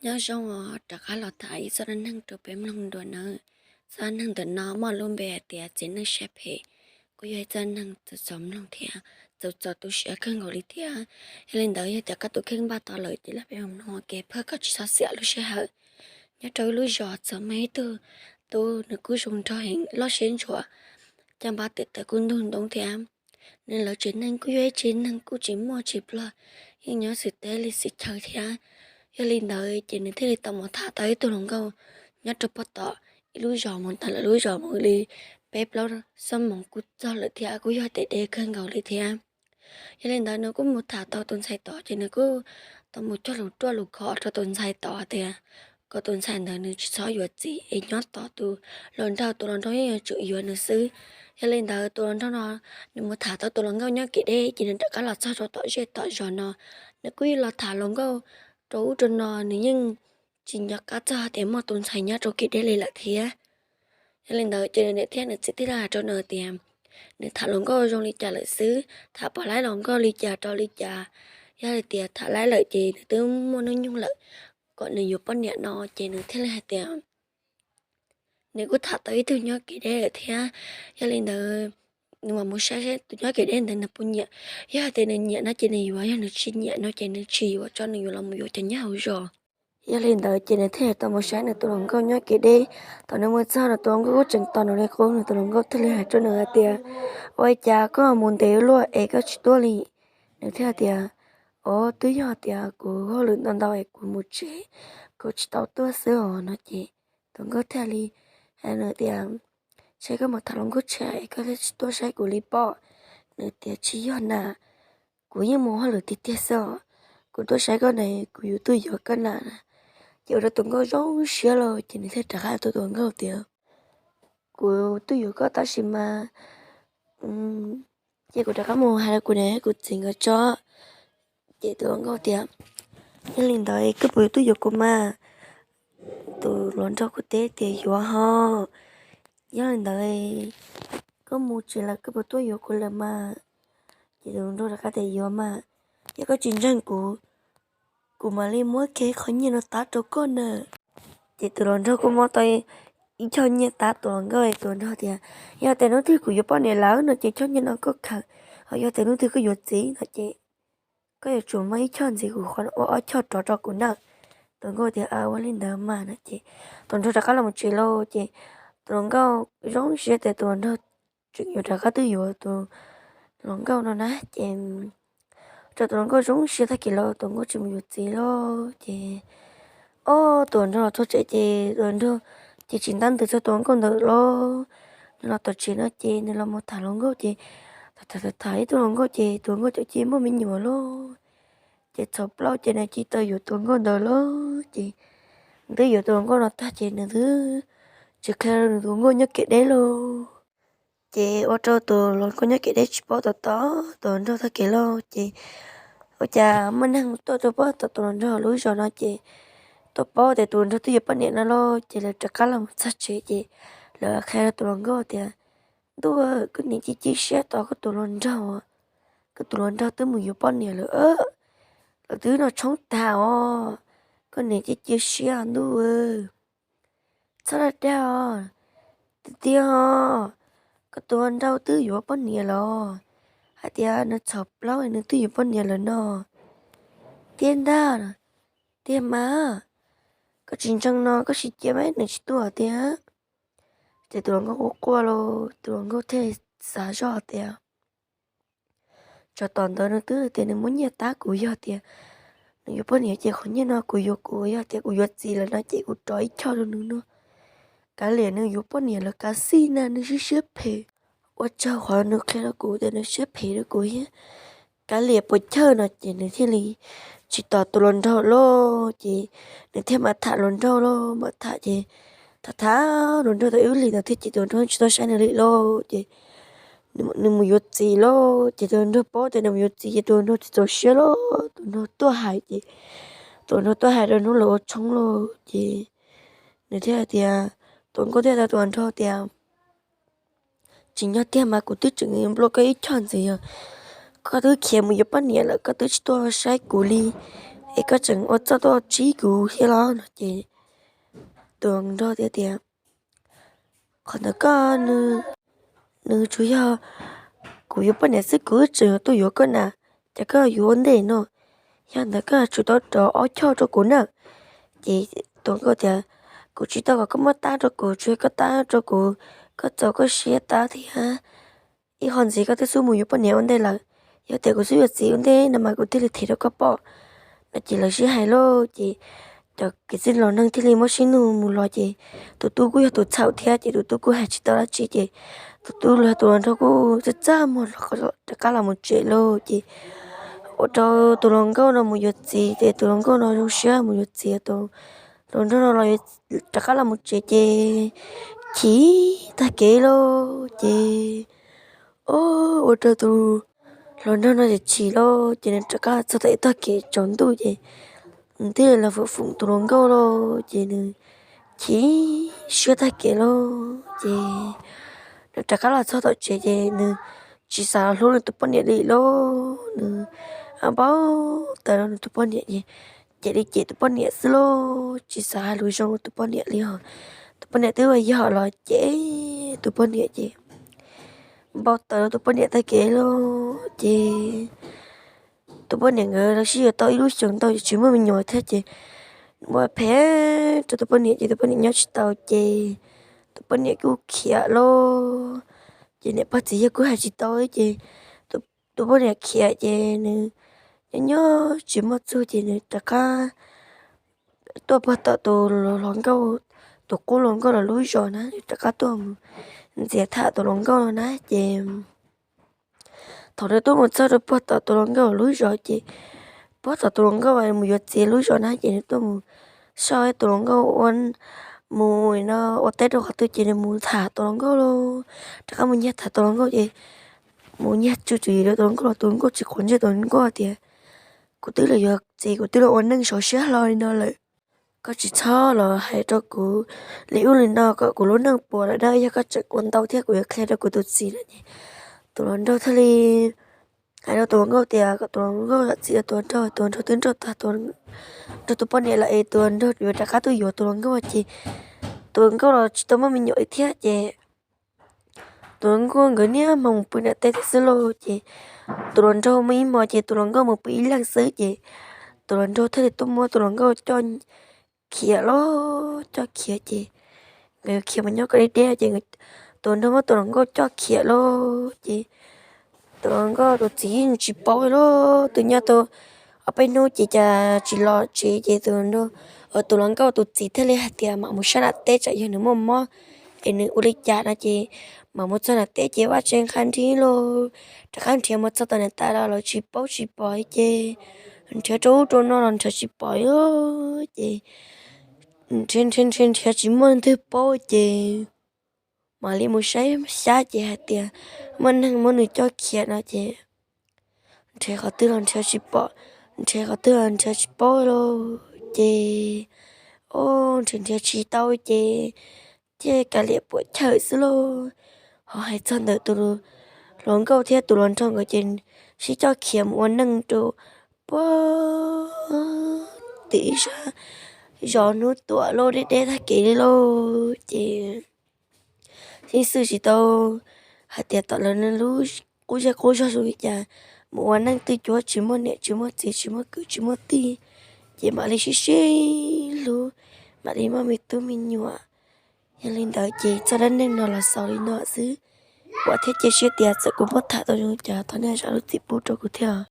Nyob zoo os, rov qab los tham ib txoj dab neeg rau peb mloog dua nawb. Txoj dab neeg ntawm no muaj lub npe hais tias txiv neej siab phem. Kuj yog ib txoj dab neeg txaus txaus mloog thiab txaus txaus tu siab kawg nkaus li thiab. Yog li ntawd yog tias koj tus kheej npaj tau lawm ces los peb mloog ua ke, pab kom tsis txhob xiam lub sij hawm. Nyob rau ib lub zos txawm muaj ib tug tub, nws kuj zoo nraug heev, loj siab ntsuav, caj npab tes taw kuj ntug ntoo thiab. Nws lawv tsev neeg kuj yog ib tsev neeg kuj tsis muaj tsis pluag, yeej nyob xws teb li xws chaw thiab. Yog li ntawd ces nws thiaj li tau mus tham tau ib tug hluas nkauj nyob rau pem tom ib lub zos, mus ntawm lawv lub zos mus li peb plaub xuab moos kuj txog lawm thiab, kuj yog tias deb kawg nkaus li thiab. Yog li ntawd nws kuj mus tham tau tus ntxhais tod ces nws kuj tau mus cog lus ruaj lus khov rau tus ntxhais tod tias kom tus ntxhais ntawd nws tsis txhob yuav txiv es nyob tos tus hluas nraug, tus hluas nraug yeej yuav tsum yuav nws xwb. Yog li ntawd tus hluas nraug no nws mus tham tau tus hluas nkauj nyob kev deb ces nws rov qab los txog rau tom zej tom zos no, nws kuj los tham hluas nkauj rau ub rau no, nws yeej tsis nco qab txog tias muaj tus ntxhais nyob rau kev deb li lawm thiab. Yog li ntawd ces nws niam thiab nws txiv thiaj li hais rau nws tias nws tham hluas nkauj zoo li cas lawm xwb, tham puas laib hluas nkauj li cas rau li cas. Yog li tias tham laib lawm ces nws twb muaj hnub nyoog lawm kom nws yuav poj niam no ces nws thiaj li hais tias nws kuj tham tau ib tug nyob kev deb lawm thiab. Yog li ntawd nws mam mus saib saib tus nyob kev deb ntawd nws puas nyiam. Yog hais tias nws nyiam no ces nws yuav, yog nws tsis nyiam no ces nws tsis yuav, tso nws yuav los mus yuav cov nyob hauv zos. Yog li ntawd ces nws thiaj li tau mus saib nws tus hluas nkauj nyob kev deb. Thaum nws mus txog nws tus hluas nkauj kuj tseem tos nws li qub, nws tus hluas nkauj thiaj li hais rau nws hais tias, ua li cas koj mus ntev ua luaj es koj tsis tuaj li? Nws thiaj tias, o, twb yog tias kuv hauj lwm ntau ntau es kuv mus tsev, kuv tsis tau tuaj xwb os no ces tus hluas nkauj thiaj li hais nws tias, ntshe koj mus tham hluas nkauj tshiab es koj thiaj tsis tuaj saib kuv li pob. Nws tias, tsis yog na, kuv yeej mus hauj lwm tiag tiag xwb os, kuv tuaj saib koj na, kuv yuav tuaj yuav koj na. Ces ua rau tus hluas nkauj zoo siab lawm ces nws thiaj rov qab hais rau tus hluas nkauj tias, kuv tuaj yuav koj tab sis mas ces kuv rov qab mus hais rau kuv niam kuv txiv nkawd tso. Ces tus hluas nkauj tias, yog li ntawd koj puas yuav tuaj yuav kuv mas? Tus hluas nraug kuj teb tias, yuav ho. Yog li ntawd koj mus tsev lawm koj puas tuaj yuav kuv lawm mas? Ces tus hluas nraug rov qab tias, yuav mas, yog koj tsis ntseeg kuv, kuv mam li muab kiag qhov nyiaj no tav rau koj na. Ces tus hluas nraug kuj muab tau ib choj nyiaj tav tus hluas nkauj, tus hluas nraug tias, yog tias hnub twg kuv yuav poj niam lawm no ces choj nyiaj no koj khaws, ho yog tias hnub twg koj yuav txiv no ces koj yuav tsum muab ib choj ntxiv kuv qhov ua ob choj rov rau kuv na. Tus hluas nkauj tias, ua li ntawd mas no ces tus hluas nraug rov qab los mus tsev lauj. Ces tus hluas nkauj zoo siab tias tus hluas nraug tseem yuav rov qab tuaj yuav tus hluas nkauj no na ces ua rau tus hluas nkauj zoo siab tag kis los tus hluas nkauj tsis mus yuav txiv lauj. Ces ob tus hluas nraug los txog tsev ces tus hluas nraug ces tsis ntab ntws txog tus hluas nkauj ntawd lauj. Nws los tom tsev no ces nws los mus tham hluas nkauj ces tham tham tham ib tug hluas nkauj ces tus hluas nkauj ces muaj me nyuam lauj. Ces txhaum plaub ces nws cia li tau yuav tus hluas nkauj ntawd lauj. Ces nws twb yuav tus hluas nkauj no tag ces nws twb tsis qhia rau nws tus hluas nkauj nyob kev deb lauj. Ces ua rau tus hluas nkauj nyob kev deb tsis paub tom tom tus hluas nraug tag kev lauj. Ces ua cas muaj neeg tuaj rau pem tom tus hluas nraug lub zos no ces tuaj paub tias tus hluas nraug twb yuav poj niam no lauj. Ces lawv rov qab los mus txog tsev ces lawv qhia rau tus hluas nkauj tias, ntuj, koj niam cia cia siab tos koj tus hluas nraug, koj tus hluas nraug twb mus yuav poj niam lawm, lawv twb noj tshoob tag os. Koj niam cia cia siab ntuj, txhob dag dag os. Tiag tiag os, koj tus hluas nraug twb yuav poj niam lawm, hais tias nws txhaum plaub nws twb yuav poj niam lawm no. Tiag ntag, tiag mas, koj tsis ntseeg no koj sim cia mas nws tsis tuaj tiag. Ces tus hluas nkauj quaj quaj lauj, tus hluas nkauj thiaj xav zoj tias, tsov tom ntawd nws twb tias nws muab nyiaj tab kuv, yog tias nws yuav poj niam ces qhov nyiaj no kuv yuav, kuv yog tias kuv yuav txiv lawm no ces kuv rov ib choj rau nws no. Kav liam nws yuav poj niam lawm kav xij na nws siab siab phem. Ua tsaug qhov nws qhia rau kuv tias nws siab phem rau kuv thiab. Kav liam puas chawj no ces nws thiaj li tsis tos tus hluas nraug lauj. Ces nws thiaj mam tham hluas nraug lauj, mam tham ces tham tham hluas nraug tau ib lub hlis ntawd thiab ces tus hluas nraug tsis tau saib nws li lauj. Ces nws mus yuav txiv lauj. Ces tus hluas nraug paub tias nws mus yuav txiv ces tus hluas nraug tsis txaus siab lauj, tus hluas nraug tuaj hais ces tus hluas nraug tuaj hais rau hnub lawv ua tshoob lauj. Ces nws thiaj hais tias, tus hluas nkauj thiaj hais tus hluas nraug tias, tsis nyob tiag mas kuv twb tseem nplua koj ib choj ntxiv os. Koj twb khiav mus yuav poj niam lawm koj twb tsis tuaj saib kuv li. es koj tseem ua txuj tuaj tsib kuv thiab los no ces tus hluas nraug tias, Qhov ntawd koj, nws tsuas yog kuv yuav poj niam xwb, kuv tseem yuav tuaj yuav koj na, ces koj yuav ua ntej no, yog ntawd koj tsum tau rau ob choj rau kuv na. Ces tus hluas nkauj tias, Kuv tsis tau kom koj muab tab rau kuv, tsuas yog koj tab rau kuv, koj txaus koj siab tab thiab. Ib qho ntxiv koj twb xub mus yuav poj niam ua ntej lawm, yog tias kuv xub yuav txiv ua ntej no mas kuv thiaj li them rau koj pom. No ces lawv sib hais lauj ces cov kwv tij los neeg thiaj li muab sib nug mus los ces tus tub kuj yog tus txhaum thiab ces tus tub kuj hais tsis tau dab tsi ces tus tub los tus hluas nraug kuj txaj txaj muag rov qab los mus tsev lauj ces ua rau tus hluas nkauj no mus yuav txiv ces tus hluas nkauj no zoo siab mus yuav txiv, tus hluas nraug no los rov qab los mus tsev ces chim tag kev lauj ces, o, ua rau tus hluas nraug no ces chim lauj ces nws rov qab txog tom ib tog kev tsaus ntuj ces nws thiaj li los foom tus hluas nkauj lauj ces nws chim siab tag kev lauj ces nws rov qab los txog tom tsev ces nws tsis xav los hlub nws tus poj niam li lauj. Nws npau taws rau nws tus poj niam ces cem li cem tus poj niam xwb lauj, tsis xav hais lus zoo rau tus poj niam li os. Tus poj niam twb ua yog los cem tus poj niam ces npau taws rau tus poj niam tag kev lauj ces tus poj niam nkawd los sib yuav tau ib lub xyoos ntau ces tsis muaj me nyuam thiab ces ua phem rau tus poj niam ces tus poj niam nyob tsis tau ces tus poj niam kuj khiav lauj. Ces niam pog txiv yawg kuj hais tsis tau ces tus poj niam khiav ces nws nyob nyob tsis muaj txuj ces nws rov qab tuaj puag tom tus hluas nkauj, tus qub hluas nkauj los lub zos na, nws rov qab tuaj mus ntxias tham tus hluas nkauj no na ces thaum nws tuaj mus txog rau puag tom tus hluas nkauj lub zos ces puag tom tus hluas nkauj mus yuav txiv lub zos na ces nws tuaj mus soj tus hluas nkauj ua, mus no ua teb rau qhov twg ces nws mus tham tus hluas nkauj lauj. Rov qab mus nyiag tham tus hluas nkauj ces mus nyiag tsuj tswv yim rau tus hluas nkauj los tus hluas nkauj tsis quav ntsej, tus hluas nkauj tias, Kuv twb los yuav txiv, kuv twb los ua neej sov siab hlo li no lawm, koj tsis txhob los hais rau kuv li ub li no kom kuv lub neej puas lawm na, yog koj tseem ua ntau thiab kuv yuav qhia rau kuv tus txiv na. Ces tus hluas nraug thiaj li hais rau tus hluas nkauj tias kom tus hluas nkauj zam txim rau tus hluas nraug, tus hluas nraug twb nrauj tag tus, nrauj tus poj niam lawm es tus hluas nraug yuav rov qab tuaj yuav tus hluas nkauj ces tus hluas nkauj los tsis tau muaj me nyuam li thiab ces tus hluas nkauj nkawd niaj hmo mus pw nram teb thiab xwb lauj. Ces tus hluas nraug muaj ib hmo ces tus hluas nkauj mus pw ib leeg xwb ces tus hluas nraug thiaj li tuaj muab tus hluas nkauj coj khiav lauj, coj khiav ces nkawd yuav khiav mus nyob kom deb deb ces tus hluas nraug muab tus hluas nkauj coj khiav lauj ces tus hluas nkauj tus txiv yeej tsis paub li lauj. Twb nyob tau ob peb hnub ces cas tsis los tsev ces tus hluas nraug, tus hluas nkauj tus txiv thiaj li hais tias mam mus saib nram teb tsam yog nws muaj mob es nws ua li cas no ces mam mus txog nram teb ces vaj tsev nqha nrhiav lauj. Rov qab nrhiav mus txog tom niam tais los lawv tsis paub tsis pom li ces nrhiav rau ub rau no los nrhiav tsis pom li lauj. Ces nrhiav nrhiav nrhiav nrhiav tsis muaj twg paub ces mam li mus saib xyab ces hais tias muaj neeg muab nws coj khiav no ces nrhiav qhov twg los nrhiav tsis pom, nrhiav qhov twg los nrhiav tsis paub lauj. Ces o, nrhiav nrhiav tsis tau ces thiaj kav liam puam chawm xwb lauj. Ho hais txog ntawm tus hluas nkauj thiab tus hluas nraug nkawd ces sib coj khiav mus ua neej rau puag tim ib sab zos hnub tuam lauj, deb deb tag kev li lauj. Ces yeej xwm tsis tau hais tias tom lawv lub qub zej qub zog zoo li cas, mus ua neej twj cuab tsis muaj niam tsis muaj txiv tsis muaj kwv tsis muaj tij, ces mam li sib sib hlub, mam li muaj me tub me nyuam. Yog li ntawd ces txoj dab neeg no los xaus li no xwb. Vam thiab cia siab tias txawm kuv muab tham tau zoo li cas thov nej zam lub txim pub rau kuv thiab.